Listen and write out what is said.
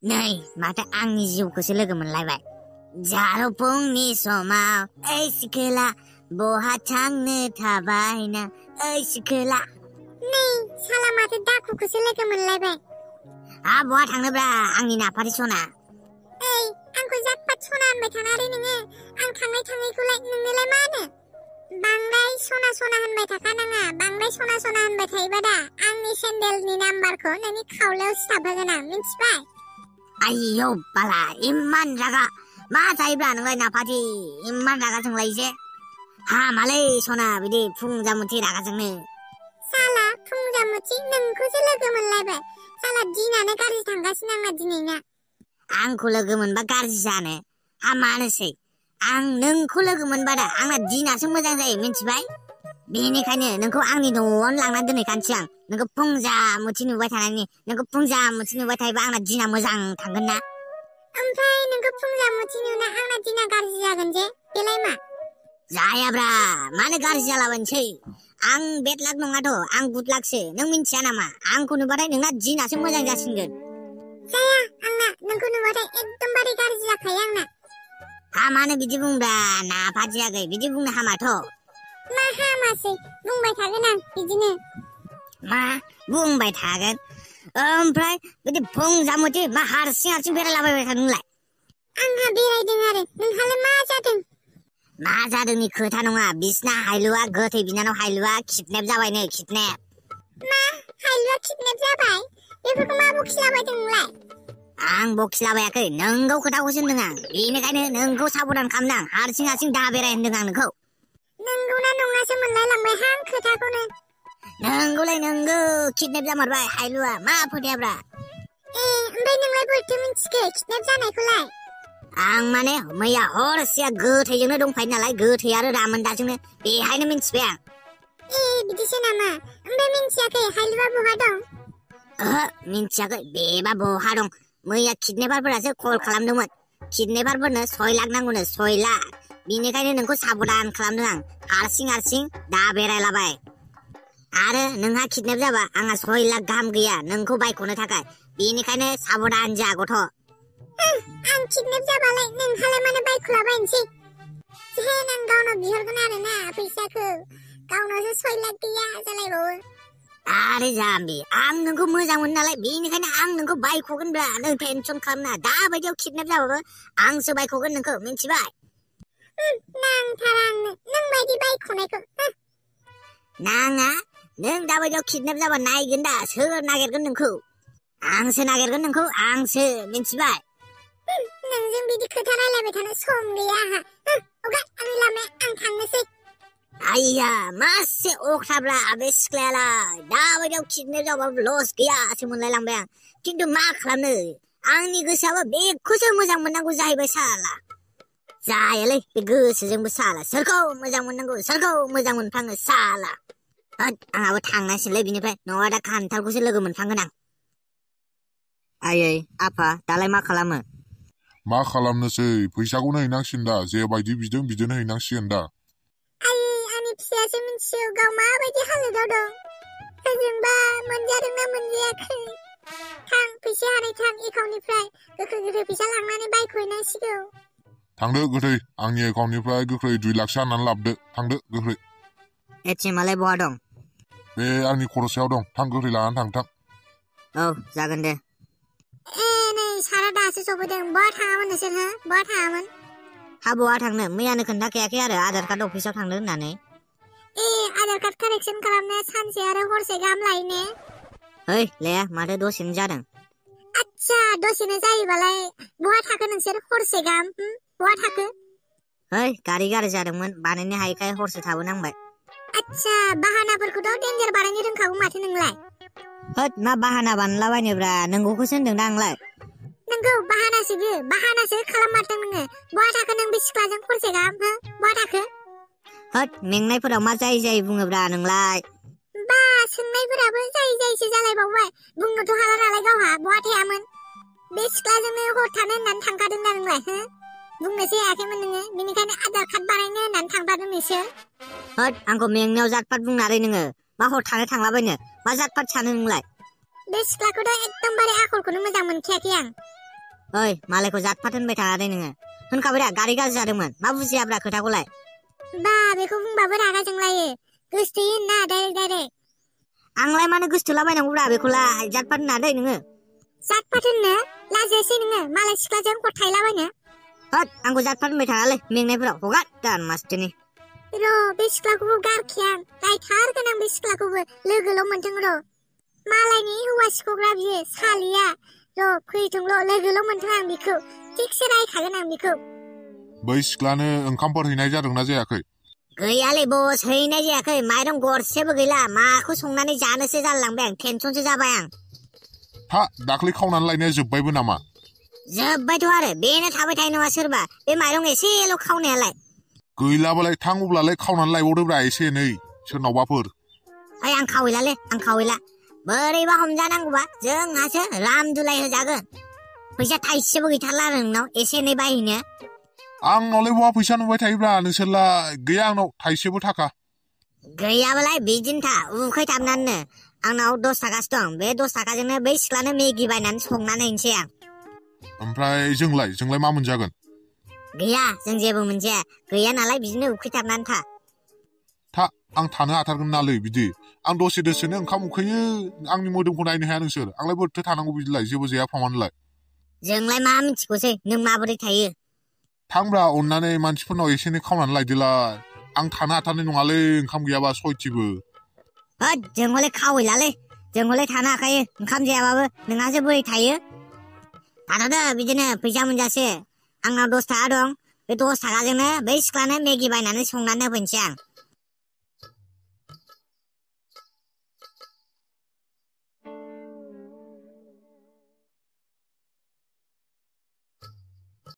नै माथो आंनि जिउखौसो लोगो मोनलायबाय। जारौ फुंनि समाव ओइ सिखोला बहा थांनो थाबायना ओइ सिखोला। नै साला माथो दाखुखौसो लोगो मोनलायबाय। बहा थांनोब्रा आंनि नाफारि सना? ओइ आंखौ जातपात सना होनबाय थानानै नोङो। आं थांनाय थाङैखौलाय नोंनोलाय मा होनो? बांद्राय सना सना होनबाय थाखा नाङा। बांद्राय सना सना होनबाय थायोबा दा आंनि सेन्देलनि नाम्बारखौ नोंनि खावलायाव सिथाबहोगोन आं, मिन्थिबाय? आयौ बाला इमान रागा मा जायोब्ला नोंलाय नाफाति इमान रागा जोंलायोजे? हामालै सना बिदि फुंजामुथि रागाजोंनो। साला फुंजामुथि नोंखौसो लोगो मोनलायबाय। साला दिनानो गाज्रि थांगासिनो आंना दिनैना। आंखौ लोगो मोनबा गाज्रि जानो हामानोसै। आं नोंखौ लोगो मोनबा दा आंना दिनासो मोजां जायो, मिन्थिबाय? बेनिखायनो नोंखौ आंनि न'आवनो लांना दोनहैखानोसै आं। नोंखौ फुंजामुथि नुबाय थानायनि। नोंखौ फुंजामुथि नुबाय थायोबा आंना दिना मोजां थांगोन ना। ओमफ्राय नोंखौ फुंजामुथि नुना आंना दिना गाज्रि जागोन जे, बेलाय मा? जायाब्रा मानो गाज्रि जालाबायनोसै। आं बेड लाक नङाथ', आं गुड लाकसो। नों मिन्थिया नामा? आंखौ नुबाथाय नोंना दिनासो मोजां जासिनगोन। जाया आंना, नोंखौ नुबाथाय एकदमबारे गाज्रि जाखायो आंना। हामानो बिदि बुंब्रा नाफाति आगै, बिदि बुंनो हामाथ'। मा हामासै? बुंबाय थागोन आं बिदिनो। मा बुंबाय थागोन? ओमफ्राय बिदि फुंजामुथि मा हारसिं हारसिं बेरायलाबायबाय थादों नोंलाय? आंहा बेरायदों आरो, नोंहालाय मा जादों? मा जादोंनि खोथा नङा। बिसिना हायलुआ गोथै बिनानाव हायलुआ किडनेप जाबायनो, किडनेप। मा? हायलुआ किडनेप जाबाय? बेफोरखौ मा बखिलाबायदों नोंलाय? आं बखिलाबायाखै, नोंगौ खोथाखौसो होनदों आं। बेनिखायनो नोंखौ साबधान खालामदों आं। हारसिं हारसिं दा बेराय होनदों आं नोंखौ। नोंगौना नङासो मोनलायलांबाय हां खोथाखौनो। नोंगौलाय नोंगौ, किडनेप जामारबाय हायलुआ। मा फोथायाब्रा? ओमफ्राय नोंलाय बोरैथो मिन्थिखो किडनेप जानायखौलाय? आं माने मैया हरसेया गोथैजोंनो दंफायो नालाय, गोथै आरो रामोनदाजोंनो, बेहायनो मिन्थिबाय आं। बिदिसो नामा? ओमफ्राय मिन्थियाखै हायलुआ बहा दं? मिन्थियाखै बेबा बहा दं। मैया किडनेपारफोरासो कल खालामदोंमोन। किडनेपारफोरनो 6 लाख नांगौनो, 6 लाख। बिनिखायनो नोंखौ साबधान खालामदों आं। हारसिं हारसिं दा बेरायलाबाय। आरो नोंहा किडनेप जाबा आंहा 6 लाख गाहाम गैया नोंखौ बायख'नो थाखाय। बेनिखायनो साबधान जा गथ'। आं किडनेप जाबालाय नोंहालाय मानो बायख'लाबायनोसै? जेन आं गावनाव बिहरगोन आरो ना फैसाखौ। गावनावसो 6 लाख गैया जालायबावो। आरे जाम्बि, आं नोंखौ मोजां मोनो नालाय, बेनिखायनो आं नोंखौ बायख'गोनब्रा। नों टेनसन खालामना। दा बायदियाव किडनेप जाबाबो आंसो बायख'गोन नोंखौ, मिन्थिबाय? नांथारा आंनो नों बायदि बायख'नायखौ। नाङा? नों दा बायदियाव किडनेप जाबा नायगोन दा सोर नागिरगोन नोंखौ। आंसो नागिरगोन नोंखौ, आंसो, मिन्थिबाय? नोंजों बिदि खोथा रायलायबाय थानो सम गैया आंहा। अगा आंनि लामाया, आं थांनोसै। आइया मासे अख्राब्रा बे सिख्लायालाय। दा बायदियाव किडनेप जाबाबो लस गैयासो मोनलायलांबाय आं। खिन्थु मा खालामनो, आंनि गोसोआबो बेखौसो मोजां मोननांगौ जाहैबाय साला। जायालै बे गोसोजोंबो साला। सोरखौ मोजां मोननांगौ, सोरखौ मोजां मोनफ्लाङो साला। आंहाबो थांनांसिगोनलै बिनिफ्राय, नङाबा दा खान्थालखौसो लोगो मोनफ्लांगोन आं। आयै आफा दालाय मा खालामो? मा खालामनोसै, फैसाखौनो हैनांसिगोन दा। जेबायदि बिदों बिदिनो हैनांसिगोन दा। आंनि फिसायासो मिन्थियो गाव माबायदि हालोदाव दं। होजोंबा मोनजादोंना मोनजायाखै। थां फैसा हानै थां एकाउन्टनिफ्राय। गोख्रै फैसा लांनानै बायख'हैनांसिगौ। थांदो गोख्रै, आंनि एकाउन्टनिफ्राय गोख्रै 2 लाखसो हानानै लाबोदो। थांदो गोख्रै। एटिएमआलाय बहा दं? बे आंनि खर'सायाव दं। थां गोख्रै लानानै थां। औ जागोन दे। नै सारा दासो सफैदों। बहा थाङामोन नोंसोर, हो? बहा थाङामोन? बहा थांनो? मैयानो खोन्थाखायाखै आरो आधार कार्ड अफिसाव थांदों होननानै। आधार कार्ड कारेक्सन खालामनाया सानसे आरो हरसे गाहाम लायो ने? है लाया, माथो दसेनो जादों। आच्छा, दसेनो जायोबालाय बहा थाखो नोंसोर हरसे गाहाम? बहा थाखो? है गारि गाज्रि जादोंमोन, बानायनो हायैखाय हरसे थाबोनांबाय। आच्छा, बाहानाफोरखौथ' डेन्जार बानायनो रोंखागौ माथो नोंलाय। होद मा बाहाना बानायलाबायनोब्रा, नोंगौखौसो होनदों दा आंलाय। नोंगौ बाहानासो बियो, बाहानासो खालाममारदों नोङो। बहा थाखो नों बे सिख्लाजों हरसे गाहाम, हो? बहा थाखो? होद मेंनायफोराव मा जाय बुङोब्रा नोंलाय। बा सोंनायफोराबो जायसो जालायबावबाय। बुंनोथ' हाला नालाय गावहा बहा थायामोन। बे सिख्लाजोंनो हर थानो होननानै थांखादों ना नोंलाय, हो? बुंनोसो हायाखैमोन नोङो, बेनिखायनो आधार कार्ड बानायनो होननानै थांफादों नोंसोर। होद आंखौ मेंनायाव जातपात बुंनानै नोङो। मा हर थानो थांलाबायनो, मा जातपात सानो नोंलाय? बे सिख्लाखौथ' एकदमबारे आखलखौनो मोजां मोनखायाखै आं। ओइ मालायखौ जातफात होनबाय थाङा दे नोङो होनखाबाय दा गारि गाज्रि जादोंमोन मा बुजियाब्रा खोथाखौलाय बा बेखौ बुंबाबो रागा जोंलायो गोसोथोयो ना डाइरेक्ट आंलाय मानो गोसोथोलाबायनांगौब्रा बेखौलाय जातफात होनना दै नोङो जातफात होननो लाजियासै नोङो मालाय सिख्लाजों गथायलाबायनो होद आंखौ जातफात होनबाय थाङालै मेंनायफोराव हगार दान मासथिनि र' बे सिख्लाखौबो गारखि आं रायथारगोन आं बे सिख्लाखौबो लोगोल' मोनथों र' मालायनि हौवा सिख'ग्रा बियो सालिया र' फैथोंल' लोगोल' मोनथों आं बिखौ थिगसे रायखागोन आं बिखौ बै सिख्लानो ओंखामफोर हैनाय जादोंना जायाखै गैयालै बस हैनाय जायाखै माइरं गरसेबो गैला माखौ संनानै जानोसो जालांबाय आं टेनसनसो जाबाय आं था दाख्लै खावनानै लायनाया जोब्बायबो नामा जोब्बायथ' आरो बेनो थाबाय थायो नङा सोरबा बे माइरं एसेल' खावनायालाय गैलाबालाय थां अब्लालाय खावनानै लायबावदोब्रा एसे एनै सोरनावबाफोर ओइ आं खावैला बोरैबा हमजानांगौबा जोंहासो रामदुलाय होजागोन फैसा थाइसेबो गैथारला आरो नोंनाव एसे एनै बायहैनो आंनावलाय बहा फैसा नुबाय थायोब्रा नोंसोरलाय गैया आंनाव थाइसेबो थाखा गैयाबालाय बिदिनो था उखैथाबनानैनो आंनाव 10 थाखासो दं बे 10 थाखाजोंनो बै सिख्लानो मेगि बायनानै संनानै हैनोसै आं ओमफ्राय जोंलाय मा मोनजागोन गैया जों जेबो मोनजाया गैया नालाय बिदिनो उखैथाबनानै था आं थानो हाथारगोन नालै बिदि आं दसेनो ओंखाम उखैयो आंनि मोदोमखौ नायनो हाया नोंसोर आंलाय बोरैथो थानांगौ बिदिलाय जेबो जाया फामानोलाय जोंलाय मा मिथिगौसै नों माबोरै थायो थांब्रा अननानै मानसिफोरनाव एसे एनै खावनानै लायदोलाय आं थानो हाथारनाय नङालै ओंखाम गैयाबा सयथिबो होद जों हले खावैलालै जों हले थानो हाखायो ओंखाम जायाबाबो नोंहासो बोरै थायो थाथ'दो बिदिनो फैसा मोनजासे आंनाव 10 थाखा दं बे 10 थाखाजोंनो बै सिख्लानो मेगि बायनानै संनानै होफैनोसै आं